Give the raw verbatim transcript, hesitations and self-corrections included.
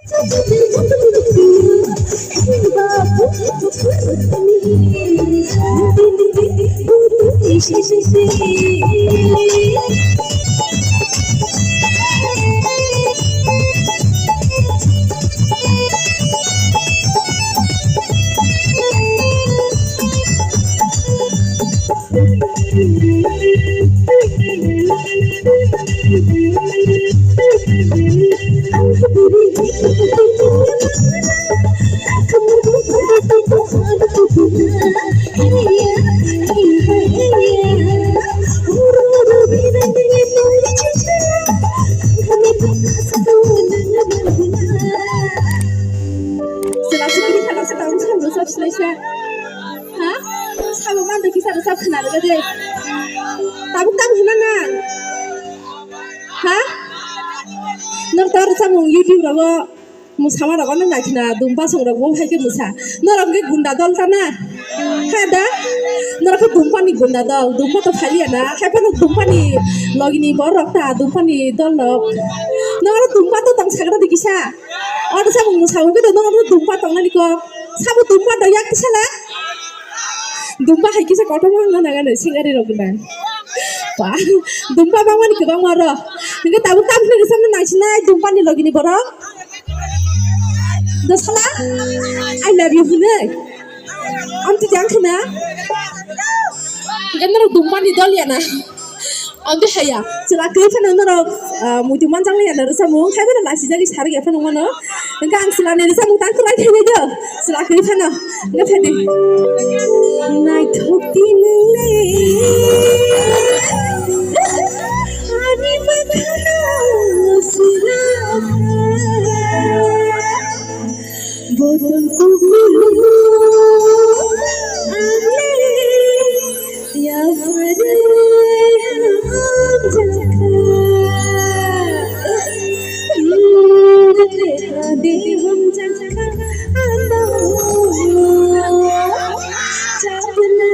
Sila sikiri khana sa taung sa musa sila sa. Ha? Sabo manda kisa rwchap khna rwgade. Tabuk tam hina na. Ha? Nor tor rwchapmung YouTube rogo musama rogo nang naithina dumpa song rogo hai khe musa. Norok khe gunda dol ta na. Ha da? Norok khe dumpa ni gunda dol. Dumpa to phaliya na. Hai phano dumpa ni logi ni borok ta dumpa ni dol rok. Norok dumpa to tong sagra di kisa. Oro samung mwsamo khe tongo, oro dumpa tongnani kok. Sabo dumpa da yak tisala. Dumpa hai kisa kotorma wngna nangani singari rok gwnang. Ba, dumpa bangmani kwbangma oro. Hingke tabuk tamni rwchapna nangsinai dumpani logini borok. Dosala, I love you hinwi. Amtwi tiyang khna. Hingke norok dumpani dol yana. Omo hai ya, chwla kwrwi phano norok, ah, muitu manjak ya norok samung, hai phano lasi jagwi sarwi ya phano mano. Hingke ang chwla ni rwchapmung tang kwlai khainai do, chwla kwrwi phano. Hingke phai di. Naithok di nwng le, ani makhano swrapha. Botol kukulu ang le yapharwi hamjakha. Ang le ade hamjakha ano chapna.